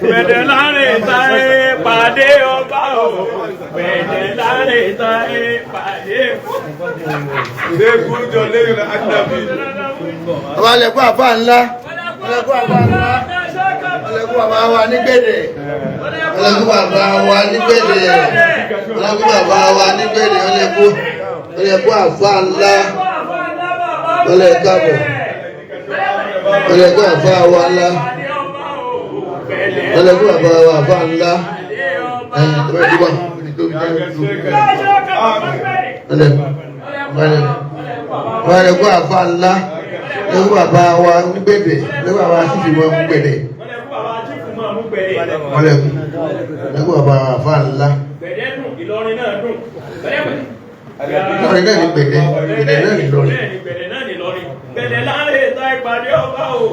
Gbẹ̀dẹ̀ láàrin táyé pàdé ọba o. Gbẹ̀dẹ̀ láàrin táyé pàdé. Ọba lẹ́kọ́ àfa ńlá, ọlẹ́kọ́ àfa ńlá, ọlẹ́kọ́ bàbá wa nígbèdè, ọlẹ́kọ́ bàbá wa nígbèdè, ọlẹ́kọ́ bàbá wa nígbèdè, ọlẹ́kọ́ ọlẹ́kọ́ àfa ńlá, ọlẹ́kàbọ̀, ọlẹ́kọ́ àfa wa ńlá, ọlẹ́kọ́ bàbá wa àfa ńlá, ọlẹ́kọ́ àfa ńlá, lẹ́kọ́ bàbá wa nígbèdè, lẹ́kọ́ bàbá sífì mọ́ nígbèdè, ọlẹ́kọ́ lẹ́kọ́ bàbá wa àfa ńlá. Gbẹ̀dẹ̀ dùn, Ìlọrin náà dùn. Ìlọrin náà ní gbẹ̀dẹ̀, gbẹ̀dẹ̀ náà ní Ìlọrin. Gbẹ̀dẹ̀ náà ní Ìlọrin. Gbẹ̀dẹ̀ láàrin ìta ìpàdé ọba o.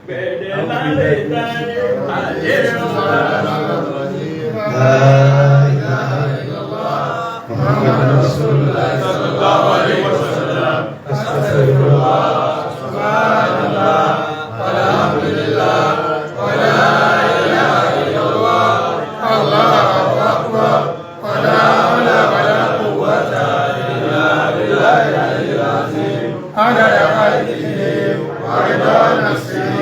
Gbẹ̀dẹ̀ láàrin ìta ìpàdé ọba. La ilaha illallah Muhammadur Rasulullah sallallahu alaihi wasallam. Astaghfirullah. Subhanallah. Walhamdulillah. Wala ilaha illallah. Allahu akbar. Wala hawla wala quwwata illa billahil aliyyil azim. عدد خلقه ورضا نفسه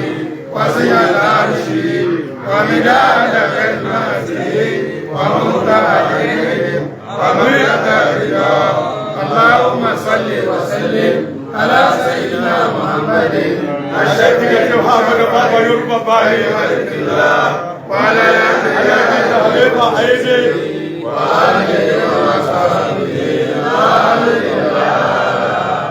وزنة عرشه ومداد كلماته ومنتهى علمه ومبلغ رضاه. اللهم صل وسلم على سيدنا محمد الشفيع خلق الله وعلى آله وآله وصحبه.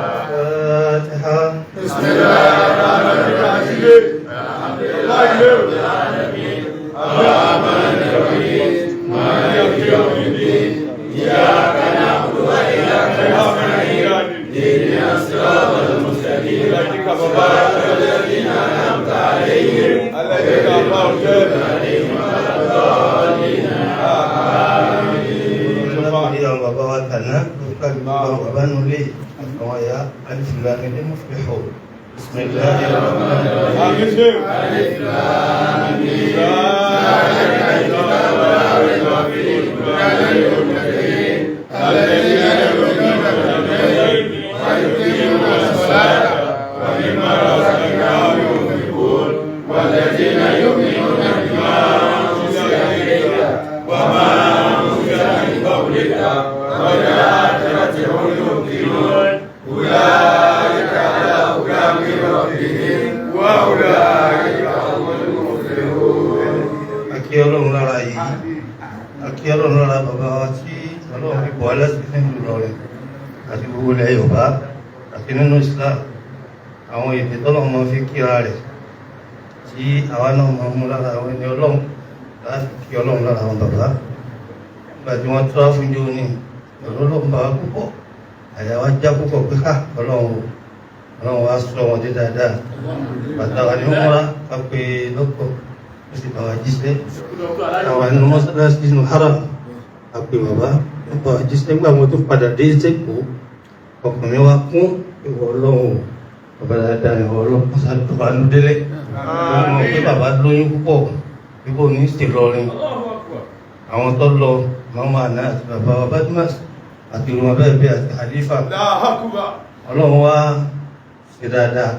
Fatiha. بسم الله الرحمن الرحيم. الحمد لله رب العالمين. الرحمن الرحيم. مالك يوم الدين. إياك نعبد وإياك نستعين. اهدنا الصراط المستقيم. صراط الذين أنعمت عليهم غير المغضوب عليهم ولا الضالين. Látòrí àwọn bàbá wa tàná, lórí àwọn bàbá nulẹ̀, àwọn ìyá Alif Lam Mim Muflihu. Bismillahir Rahmanir Rahim. ألف لام ميم. ذلك الكتاب لا ريب فيه هدى للمتقين الذين يؤمنون بالغيب ويقيمون الصلاة ومما رزقناهم ينفقون والذين يؤمنون بما أنزل إليك وما أنزل من قبلك وبالآخرة هم يوقنون أولئك على هدى من ربهم وأولئك هم المفلحون. Akí Ọlọ́run lára yìí, akí Ọlọ́run lára bàbá wa tí Ọlọ́run fi bọ̀ aláṣẹ nínú Ìlọrin àti gbogbo ilẹ̀ Yorùbá àti nínú Islam. Àwọn èdè tọ́lọ́run máa fi kíra rẹ̀ tí àwa náà máa mú lára àwọn ẹni Ọlọ́run láti kí Ọlọ́run lára àwọn bàbá. Nígbà tí wọ́n tó áfúnjó ní ọ̀rọ̀ Ọlọ́run bá wa púpọ̀, àyà wa já púpọ̀ pé ká Ọlọ́run o, Ọlọ́run wa sọ wọn dé dáadáa. Bàtà wa ní múra ká pé lọ́pọ̀ ó sì bá wa jíṣẹ́. Àwọn ẹnu mọ́sálásí nínú haram àpè bàbá ó bá wa jíṣẹ́. Nígbà wọn tó padà dé sẹ́kọ̀ọ́, ọkùnrin wa kún ìwọ Ọlọ́run o, bàbá dáadáa ìwọ Ọlọ́run wọ́n sáré tó bá ń délé. Wọ́n mọ̀ pé bàbá lóyún púpọ̀ bíbó ní ìsìlọrin àwọn tó lọ màmá àná àti bàbá wa Badmus àti irun abẹ́ bẹ́ẹ̀ àti Khalifa. Ọlọ́run wá ṣe dáadáa,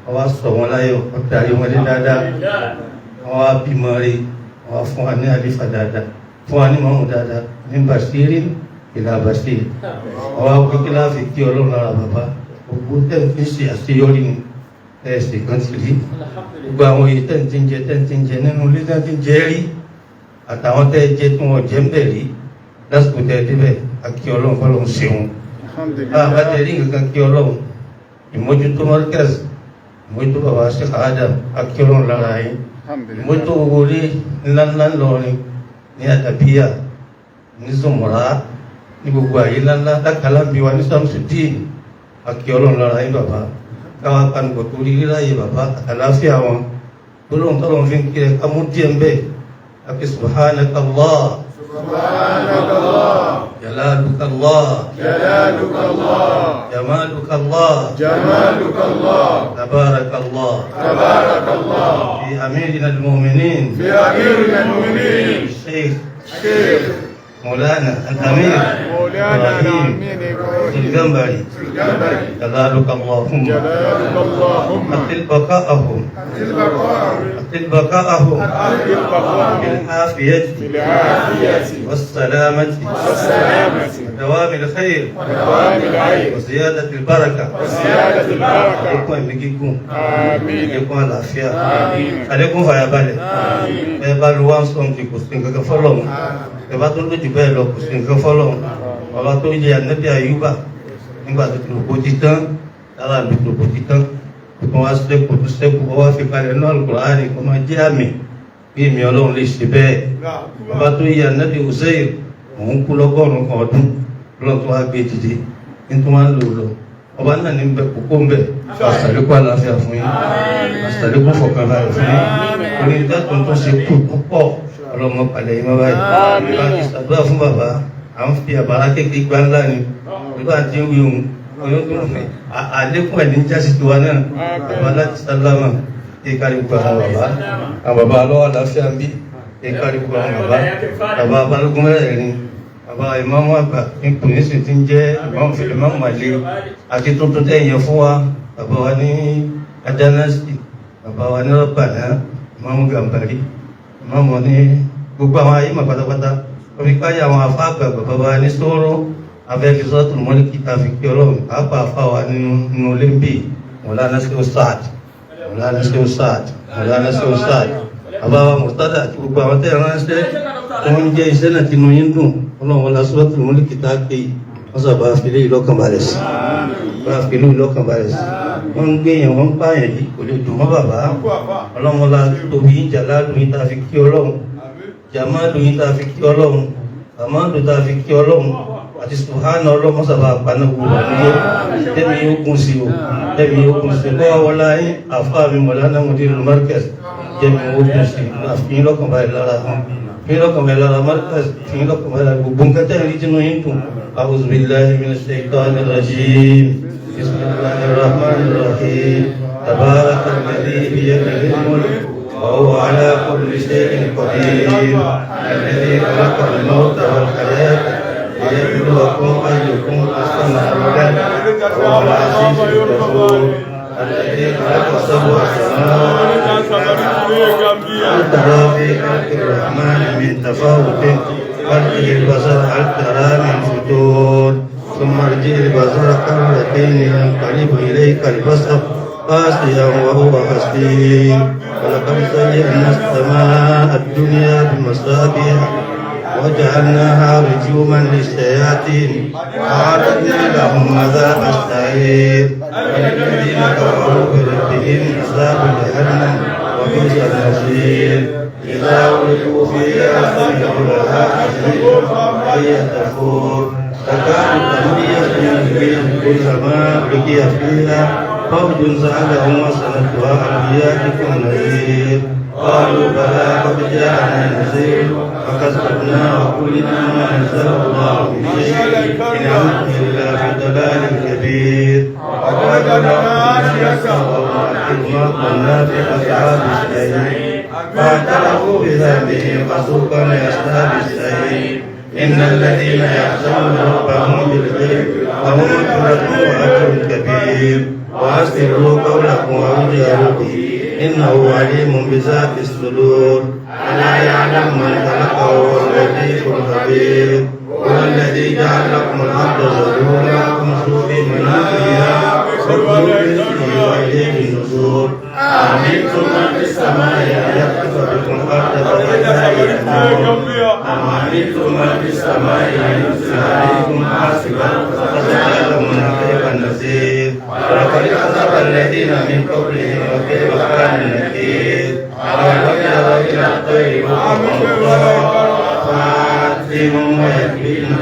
wọ́n wá sọ wọn láyọ̀, wọ́n darí wọn dé dáadáa, wọ́n wá bímọ rí, wọ́n wá fún wa ní àlífà dáadáa, fún wa ní mọ́mù dáadáa, ní bàṣírí ìlà bàṣírí. Wọ́n wá pé kí láàfi kí Ọlọ́run lára bàbá gbogbo tẹ́ ń fi ṣe àṣeyọrí ni ẹ̀sìn kan ti rí gbogbo àwọn èyí tẹ́ ń ti ń jẹ, tẹ́ ń ti ń jẹ nínú ilé, tẹ́ ń ti ń jẹ rí, àtàwọn tẹ́ jẹ tí wọ́n jẹ́ ń bẹ̀ rí lásìkò tẹ́ débẹ̀. Akí Ọlọ́run fọlọ́run ṣeun. Bá a bá tẹ rí nǹkan kí Ọlọ́run, ìmójútó Markaz, ìmójútó bàbá Sheikh Adam, akí Ọlọ́run lára yín, ìmójútó gbogbo ilé ńláńlá ńlọrin ní Àdàbíyà, ní Zumura, ní gbogbo àyè ńláńlá lákàlà ń bí wa ní Samsudeen, akí Ọlọ́run lára yín bàbá. Káwá panupọ̀ torí ríráyè bàbá àtàláfíà wọn, gbólóhùn tọ́lọ́run fi ń kí ẹ ká mú díẹ̀ ń bẹ̀. Akí subhanaka Allah. سبحانك الله. جلالك الله جلالك الله جمالك الله جمالك الله تبارك الله تبارك الله في أميرنا المؤمنين في أميرنا المؤمنين الشيخ الشيخ مولانا الأمير مولانا إبراهيم الأمين إبراهيم الجنبري الجنبري جلالك اللهم جلالك اللهم أطل بقاءهم أطل بقاءهم أطل بقاءهم أطل بقاءهم بالعافية بالعافية والسلامة والسلامة ودوام الخير ودوام العين وزيادة البركة وزيادة البركة àlékún ẹ̀mí gígùn آمين àlékún àlàáfíà آمين àlékún fàyàbalẹ̀ آمين ẹ bá lu one something kò sí nǹkan kan fọ́lọ́run ẹ bá tó lójú bẹ́ẹ̀ lọ kò sí nǹkan fọ́lọ́run bàbá tó yẹ ànábì àyùbá nígbà tó ti rò kó ti tán lára ló ti rò kó ti tán kó tó wá sẹ́kù tó sẹ́kù ó wá fi kalẹ̀ náà Al-Qur'ani kó máa jẹ́ àmì bí èmi Ọlọ́run lè ṣe bẹ́ẹ̀ bàbá tó yẹ ànábì Uzair òun kú lọ́gọ́rùn-ún kan ọdún Ọlọ́run tó wá gbé dìde ní tó wá ń lò lọ ọba náà ní bẹ kókó ń bẹ àṣàlékún àlàáfíà fún yín àṣàlékún fọkànbalẹ̀ fún yín orí ìdátùn tó ṣe kú púpọ̀ ọlọ́mọ palẹ̀ yín má báyìí bá ti ṣàdúrà fún bàbá à ń fi àbára kékeré gbá ńlá ni nígbà tí ń wí òun oyún tó ń fi àlékún ẹ̀ ní jásí tiwa náà bàbá láti sálámà ìkárí gbogbo àwọn bàbá àwọn bàbá alọ́wọ́ àlàáfíà ń bí ìkárí gbogbo àwọn bàbá bàbá balógun mẹ́rẹ̀ẹ̀rin bàbá ìmáàmù àgbà ipò nísìn tí ń jẹ́ ìmáàmù àlè àti tuntun tẹ̀yìn fún wa bàbá wa ní adánásì bàbá wa ní rọ́bàná ìmáàmù gàmbàrí ìmáàmù ní gbogbo àwọn ayé mà pátápátá omi káyà àwọn afá àgbàgbà bàbá wa ní sóró abẹ́fi sọ́tún mọ́lìkì tá a fi pé ọlọ́run pàápàá afá wa nínú olympi mọ̀lánà sí osad mọ̀lánà sí osad mọ̀lánà sí osad bàbá wa murtada àti gbogbo àwọn tẹ́ ránṣẹ́ wọ́n ń jẹ́ iṣẹ́ náà tinú yín dùn ọlọ́run wọlá sọ́tún mọ́lìkì tá a pè wọ́n sábà fi lé ìlọ́kàn balẹ̀ sí bá fi lé ìlọ́kàn balẹ̀ sí wọ́n ń gbé yẹn wọ́n ń pààyàn yìí kò lè dùn mọ́ bàbá ọlọ́run wọlá tóbi yín jàlálù yín tá a fi kí ọlọ́run jàmálù yín tá a fi kí ọlọ́run àmàlù tá a fi kí ọlọ́run àti sùhánà ọlọ́run sábà paná gbogbo àdúgbò tẹ́mi yóò kún sí o tẹ́mi yóò kún sí bọ́ wọlá yín àfáà mi mọ̀lánà mudirul markaz jẹ́mi ó kún sí àfihàn lọ́kàn báyìí lára fi lọ́kàn báyìí lára markaz fi lọ́kàn báyìí lára gbogbo nǹkan tẹ́ rí tinú yín dùn a'udhu billahi minash shaitanir rajim bismillahir rahmanir rahim tabaraka alladhi biyadihi al-mulk وهو على كل شيء قدير الذي خلق الموت والحياة ليبلوكم أيكم أحسن عملا وهو العزيز الغفور الذي خلق سبع سماوات هل ترى في خلق الرحمن من تفاوت فارجع البصر هل ترى من فتور ثم ارجع البصر كرتين ينقلب إليك البصر قاسيا وهو حسير ولقد زينا السماء الدنيا بمصابيح وجعلناها رجوما للشياطين وأعتدنا لهم عذاب السعير وللذين كفروا بربهم عذاب جهنم وبئس المصير إذا ألقوا فيها سمعوا لها حسيرا وهي تفور تكاد تميز من الغيظ كلما ألقي فيها فوج سألهم وسنتها هل يأتكم نذير قالوا بلى قد جاءنا نذير فكذبنا وقلنا ما نزل الله من شيء إن أنتم إلا في ضلال كبير وما كنا في أصحاب السعير فاعترفوا بذنبهم فسوقا لأصحاب السعير إن الذين يخشون ربهم بالغيب لهم مغفرة وأجر كبير وأسروا قولكم وأجهروا به إنه عليم بذات الصدور ألا يعلم من خلق وهو اللطيف الخبير هو الذي جعل لكم الأرض ذلولا فامشوا في مناكبها وكلوا من رزقه وإليه النشور أأمنتم من في السماء أن يخسف بكم الأرض فإذا هي تمور أم أمنتم من في السماء أن يرسل عليكم حاصبا فستعلمون كيف النصير ولقد كذب الذين من قبلهم وكيف كان النكير أولم يروا إلى الطير فاتهم ويكفينا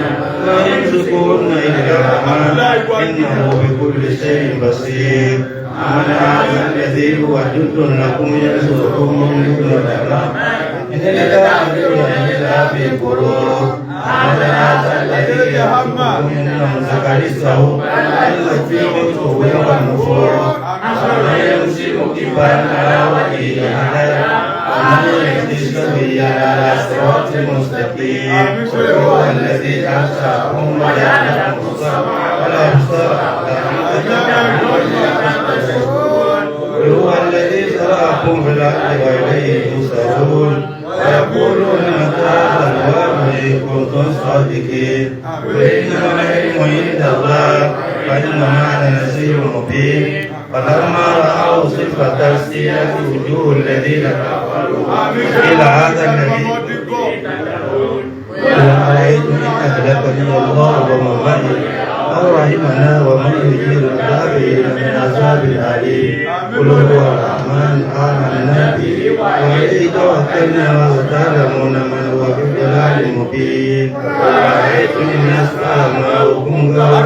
ما يمسكون إلا الرحمن إنه بكل شيء بصير أمن هذا الذي هو جند لكم يرزقكم من دون الرحمن إن الكافرون إلا في غرور هذا الذي يرزقكم إن أمسك رزقه التي وهو النفور. أفمن يمشي مكبا على وجهه أمن يهدي السبيل على صراط مستقيم. هو الذي أنشأكم وجعل لكم السمع والأبصار لعلكم. هو الذي ذرأكم في الأرض وإليه تحشرون. ويقولون متى هذا الوعد إن كنتم صادقين. قل إنما العلم عند الله وإنما أنا نذير مبين. فلما رأوا صفة سيئت وجوه الذين كفروا قيل هذا الذي قل أرأيتم إن أهلكني الله ومن معي أو رحمنا ومن يجير الكافرين من عذاب أليم. قل هو الرحمن آمنا به وعليه توكلنا وستعلمون من هو في ضلال مبين. قل أرأيتم إن أصبح ماؤكم غورا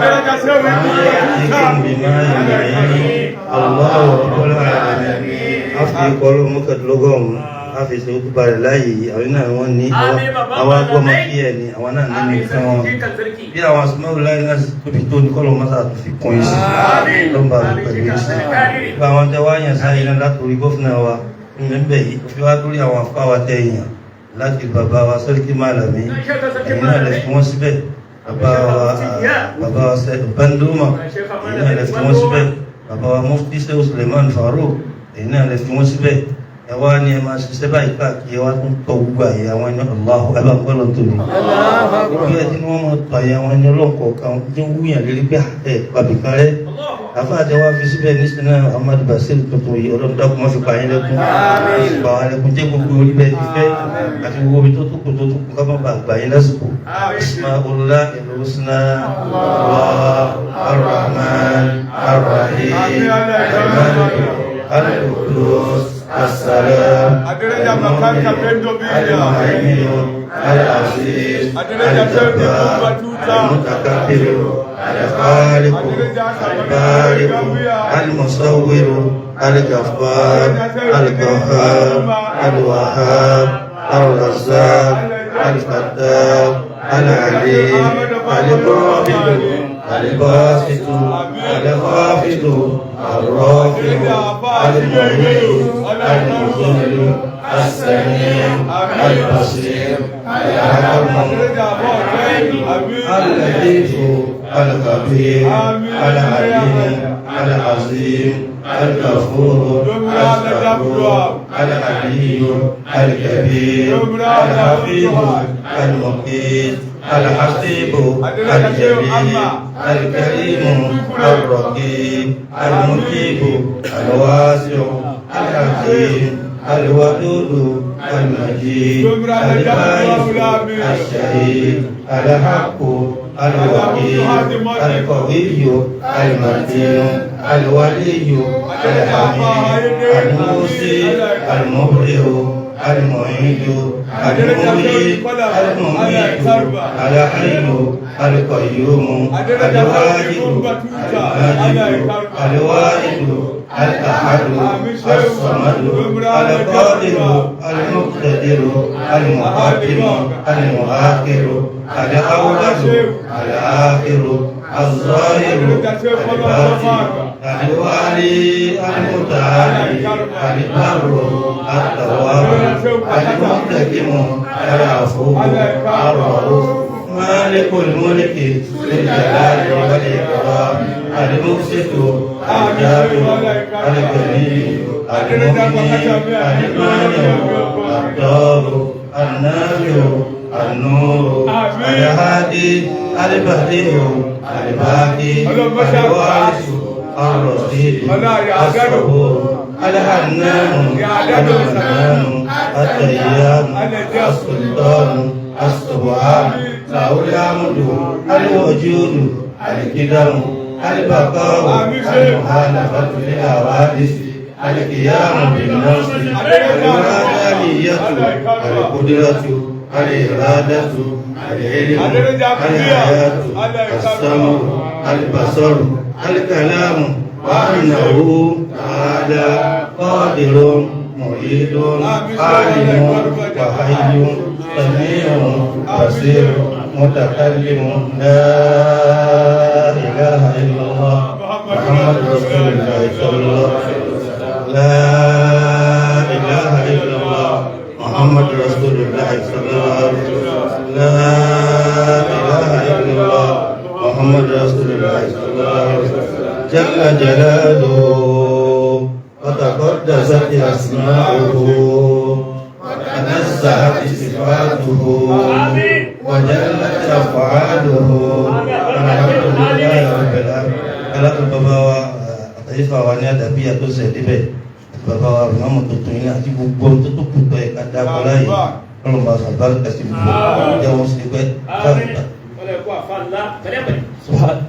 فمن يأتيكم بماء معين. الله رب العالمين. A fi kọ́ mọ́kàndínlọ́gọ́rùn-ún a fi ṣe òkú balẹ̀ láàyè yìí. Àwọn náà wọ́n ní àwọn agbọ́mọ kí ẹ̀ ní àwọn náà nínú ìfẹ́ wọn bí àwọn asọ́mọ́wò láyé náà sì tóbi tó ní kọ́lọ̀ mọ́sá tó fi kún yìí sí lọ́nba pẹ̀lú yìí sí. Gba àwọn tẹ wá yàn sáyé náà látòrí gọ́fìnà wa níbẹ̀ yìí fi wá lórí àwọn afá wa tẹ yàn láti bàbá wa Sẹ́ríkì Málàmí, ẹ̀yin náà lè fi wọ́n síbẹ̀. Bàbá wa Bandoma, ẹ̀yin náà lè fi wọ́n síbẹ̀. Bàbá wa Mufti Shehu Suleiman Farouk, ẹ̀yin náà lè fi wọ́n síbẹ̀. Ẹ wá ní ẹ máa ṣiṣẹ́ báyìí káàkiri, ẹ wá tún tọ gbogbo àyè àwọn ẹni Allahu ẹ bá ń gbọ́dọ̀ tóbi. Bí ẹ ti ní wọ́n máa tọ àyè àwọn ẹni ọlọ́nkọ̀ọ̀kan ní wúyàn lérí pé ẹ pàbí kan rẹ. Àfa àti wá fi síbẹ̀ nísìnyí náà Muhammad Basir tuntun yìí, Ọlọ́run dákun má fi pa yín lẹ́kún, má fi pa wá lẹ́kún, jẹ́ gbogbo orí bẹ́ẹ̀ ti fẹ́ àti gbogbo omi tó tó kù tó tó kù ká má bàa gbà yín lásìkò. Ismaula Ilhusna Allah Ar-Rahman Ar-Rahim Al-Malik Al-Qudus As-Salam Al-Mu'min Al-Muhaymin Al-Aziz Al-Jabbar Al-Mutakabbir Al-Khaliq Al-Bari Al-Musawwir Al-Ghaffar Al-Qahhar Al-Wahhab Ar-Razzaq Al-Fattah Al-Alim Al-Qabid Al-Basit Al-Khafid Ar-Rafi' Al-Mu'min Al-Mudhill As-Sami' Al-Basir Al-Hakam Al-Latif Al-Khabir Al-Alim Al-Azim Al-Ghafur Al-Shakur Al-Ali Al-Kabir Al-Hafiz Al-Muqit Al-Hasib Al-Jalil Al-Karim Al-Raqib Al-Mujib Al-Wasi' Al-Hakim Al-Wadud Al-Majid Al-Ba'ith Al-Shahid Al-Haqq Al-Wakil Al-Qawiy Al-Matin Al-Waliy Al-Hamid Al-Musi Al-Mubri Al-Mu'id Al-Muhyi Al-Mumit Al-Hayy Al-Qayyum Al-Wajid Al-Majid Al-Wahid Al-Ahad As-Samad Al-Qadir Al-Muqtadir Al-Muqaddim Al-Mu'akhir Al-Awwal Al-Akhir Al-Zahir Al-Batin Al-Wali Al-Muta'ali Al-Barr At-Tawwab Al-Muntakim Al-Afu Ar-Ra'uf مالك الملك ذو الجلال والإكرام المقسط الجابر الغني المغني المانع الضار النافع النور الهادي البديع الباقي الوارث الرشيد الصبور الحنان المنان الديان السلطان السبحان له الحمد الوجود القدم البقاء المخالفة للحوادث القيام بالنفس الوحدانية القدرة الإرادة العلم الحياة السمع البصر الكلام وأنه تعالى قادر مريد عالم وحي سميع بصير. متكلم لا إله إلا الله محمد رسول الله صلى الله عليه وسلم لا إله إلا الله محمد رسول الله صلى الله عليه وسلم لا إله إلا الله محمد رسول الله صلى الله عليه وسلم جل جلاله وتقدست أسماؤه وتنزهت صفاته وجلت أفعاله الحمد لله رب العالمين. Alákùn bàbá wa àtàyífà wa ní àdàbíyà tó ṣẹ̀ débẹ̀ àti bàbá wa ìmáàmù tuntun yìí àti gbogbo ohun tó tó kù tó ẹ̀ka dáko láàyè ọlọ́run bá sàbárìkà sí gbogbo jẹ́ wọn sì pẹ́ káàkiri.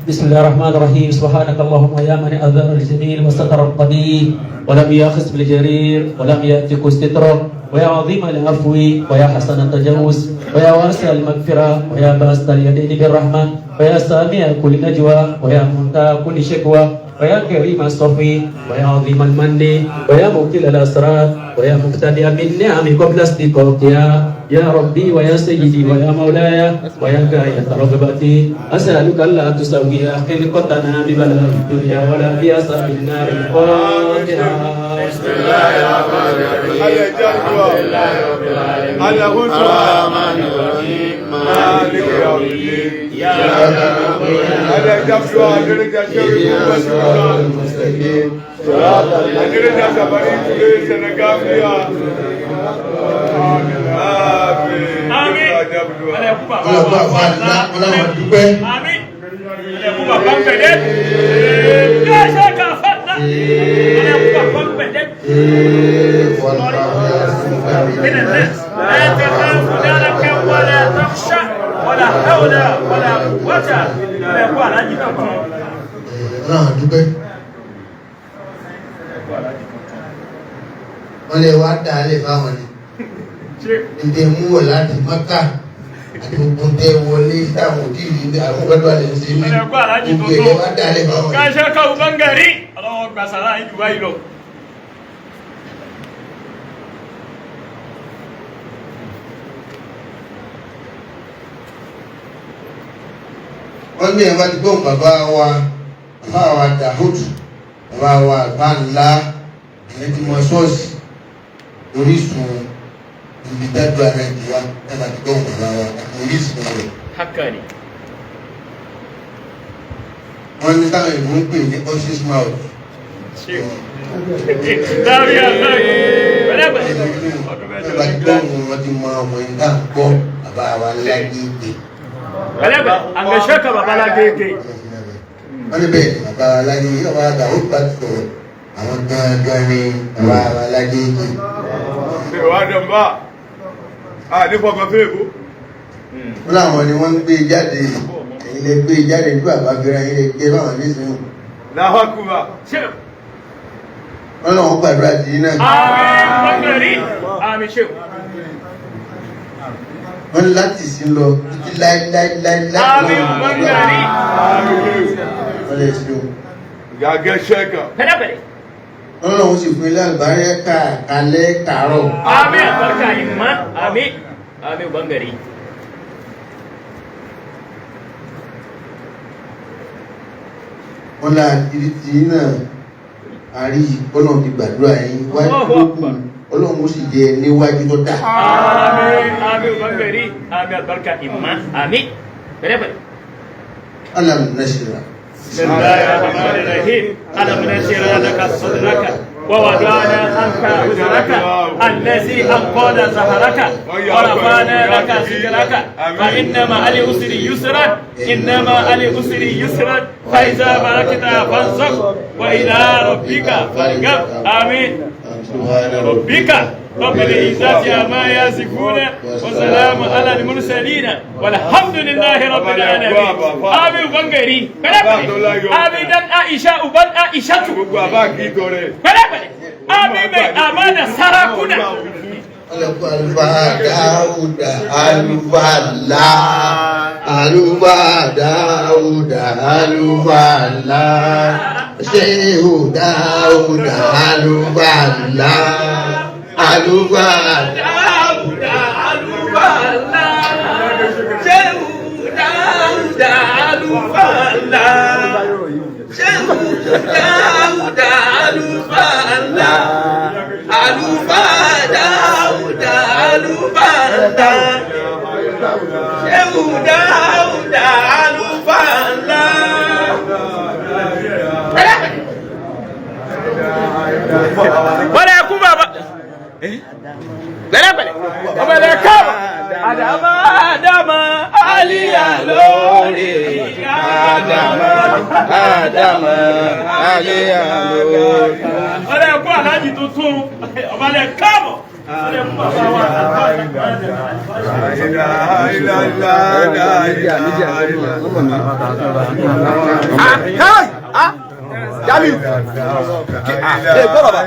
بسم الله الرحمن الرحيم. سبحانك اللهم يا من أذر الجميل وستر القبيح ولم يخس بالجرير ولم يأتك ستره، ويا عظيم العفو ويا حسن التجاوز ويا واسع المغفرة ويا باسط اليدين بالرحمة ويا سامع كل نجوى ويا منتهى كل شكوى ويا كريم الصفي ويا عظيم المن ويا مبتل الأسرار ويا مبتدئ بالنعم قبل استيقاظها يا ربي ويا سيدي ويا مولاي ويا غاية رغبتي، أسألك ألا تسوي خلقتنا ببلاء الدنيا ولا بأسى النار. الفاتحة. بسم الله الرحمن الرحيم. الحمد لله رب العالمين. الرحمن الرحيم. مالك يوم الدين. إياك نعبد وإياك نستعين. اهدنا الصراط المستقيم. صراط الذين Àmín. Ọlọ́gbà fà ńlá ọlọ́wọ́ dúpẹ́. Àmín. Ẹlẹ́kùn bàbá ń pẹ̀lẹ́. Káṣá kàfá ńlá. Ẹlẹ́kùn bàbá ń pẹ̀lẹ́. من الناس لا تخاف دركا ولا تخشى ولا حول ولا قوة إلا بالله. Ọlọ́wọ́ dúpẹ́. Wọ́n lè wá dá lè fáwọn ni. Ǹdẹ̀ mú wọ̀ láti Mọ́kà àti gbogbo tẹ wọlé táwọn òdì yìí àwọn gbọ́dọ̀ lè ṣe mí. Gbogbo ẹ̀ wá dá lè fáwọn ni. Káṣá kàwé bangari. Ọlọ́wọ́ gbà sàrà yìí jù báyìí lọ. Wọ́n ní ẹ̀fà ti gbóhùn bàbá wa bàbá wa Dahud bàbá wa àgbà ńlá ẹni tí mo ṣọ́ọ̀ṣì orísun ibi dájú ara ẹni wa ẹ̀fà ti gbóhùn bàbá wa orísun rẹ̀. Hakani. Wọ́n ní táwọn ìlú ń pè ní horse's mouth. Dárí àgbáyé. Pẹ̀lẹ́pẹ̀lẹ́. Ẹ̀fà ti gbóhùn wọn ti mọ ọmọ yìí tá à ń gbọ́ bàbá wa lágége. Pẹ̀lẹ́pẹ̀lẹ́. Àgbẹ̀ṣẹ́kà bàbá lágége. Wọ́n ní bẹ́ẹ̀ ni bàbá wa lágége bàbá wa Dahud bá ti sọ̀rọ̀ àwọn gangan ni bàbá wa lágége. Wọ́n láwọn ni wọ́n ń gbé jáde ẹ̀yin lè gbé jáde bí bàbá fẹ́ra ẹ̀yin lè gbé báwọn nísìnyí. Ṣé Wọ́n lọ́wọ́ gbàdúrà sí iná. Àmín bangari. Àmín ṣe. Wọ́n ní láti sí lọ títí láíláíláíláí. Àmín bangari. Wọ́n lè ṣe o. Pẹ̀lẹ́pẹ̀lẹ́. Wọ́n lọ́wọ́ sì fún ilé àlùbáríkà kalẹ́ kàárọ̀. Àmín àbárkà ìmá. Àmín. Àmín bangari. Wọ́n lá kiri tí náà àrí Ọlọ́run ti gbàdúrà yín wájú tó kù Ọlọ́run ó sì jẹ níwájú tó dà. Àmín. Àmín bangari. Àmín àbárkà ìmá. Àmín. Pẹ̀lẹ́pẹ̀lẹ́. Alam nashra. بسم الله الرحمن الرحيم. ألم نشرح لك صدرك ووضعنا عنك وزرك الذي أنقض ظهرك ورفعنا لك ذكرك فإن مع العسر يسرا إن مع العسر يسرا فإذا بركت فانصب وإلى ربك فارغب. آمين. سبحان ربك رب العزة عما يصفون وسلام على المرسلين والحمد لله رب العالمين. آمين بنغري. آمين دان عائشة وبن عائشة. Pẹ̀lẹ́pẹ̀lẹ́. Àmín mai amana sarakuna. Ọlọ́pàá àlùfáà Dáúdà àlùfáà ńlá àlùfáà Dáúdà àlùfáà ńlá Ṣéhù Dáúdà àlùfáà ńlá àlùfáà Dáúdà àlùfáà ńlá. Ṣéhù ńlá. Ṣéwù Dáúdà àlùfáà ńlá. Àlùfáà Dáúdà àlùfáà ńlá. Ṣéwù Dáúdà àlùfáà ńlá. Wọ́n lè kú bàbá. Pẹ̀lẹ́pẹ̀lẹ́. Ọ̀bẹ̀lẹ̀ káàbọ̀. Àdàmà Àdàmà Àlìyà lórí. Àdàmà Àdàmà Àlìyà lórí. Wọ́n lè kú aláàjì tuntun. Ọ̀bẹ̀lẹ̀ káàbọ̀. Wọ́n lè kú bàbá wa. Jamiu. Ẹ gbọ́ bàbá.